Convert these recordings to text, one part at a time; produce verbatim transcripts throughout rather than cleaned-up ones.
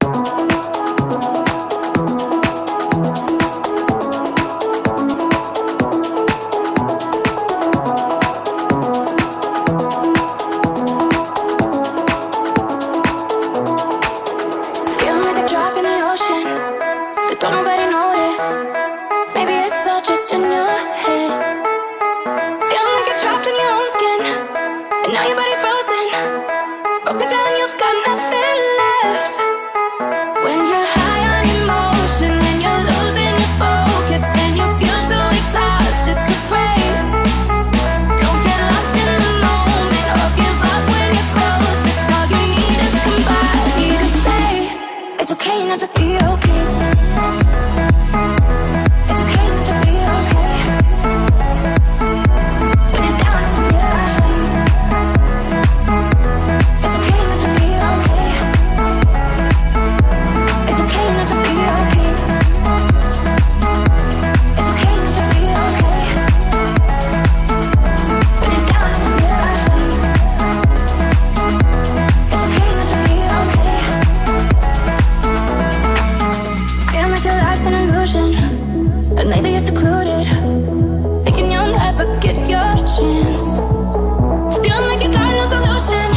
Feeling like a drop in the ocean that don't nobody notice. Maybe it's all just in your head. Feeling like you're trapped in your own skin, and now your body's frozen. Broken down, you've got nothing left. When you're high on emotion and you're losing your focus and you feel too exhausted to pray, don't get lost in the moment or give up when you're closest. All you need is somebody to say, "It's okay not to be okay. It's okay not to be okay." When you're down in the ocean, it's okay not to be okay. It's okay not to be okay. It's okay not to be okay. When you're down in the ocean, it's okay not to be okay. Feeling like your life's an illusion, and lately you're secluded, thinking you'll never get your chance. Feeling like you got no solution,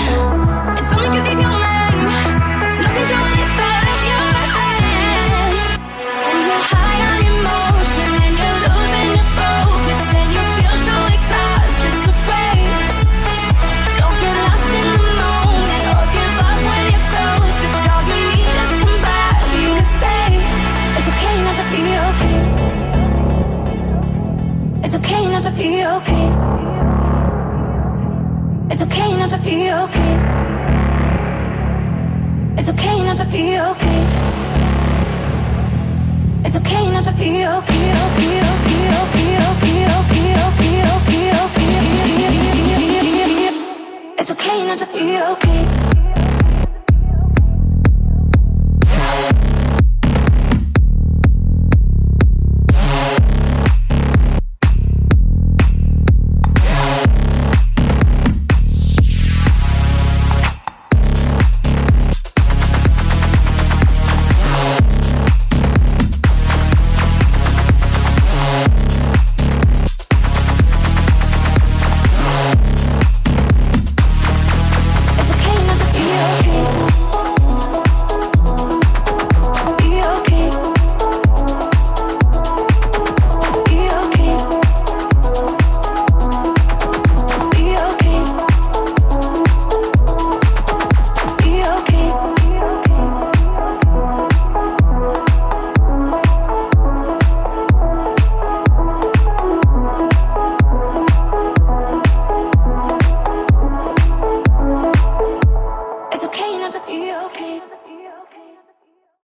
it's only 'cause you're human. No control, it's out of your hands. When you're high on emotion and you're losing your focus and you feel too exhausted to pray, don't get lost in the moment or give up when you're closest. All you need is somebody to say, "It's okay not to be okay. It's okay not to be okay. It's okay not to be okay. It's okay not to be okay. It's okay not to be okay, okay, okay." It's okay not to be okay.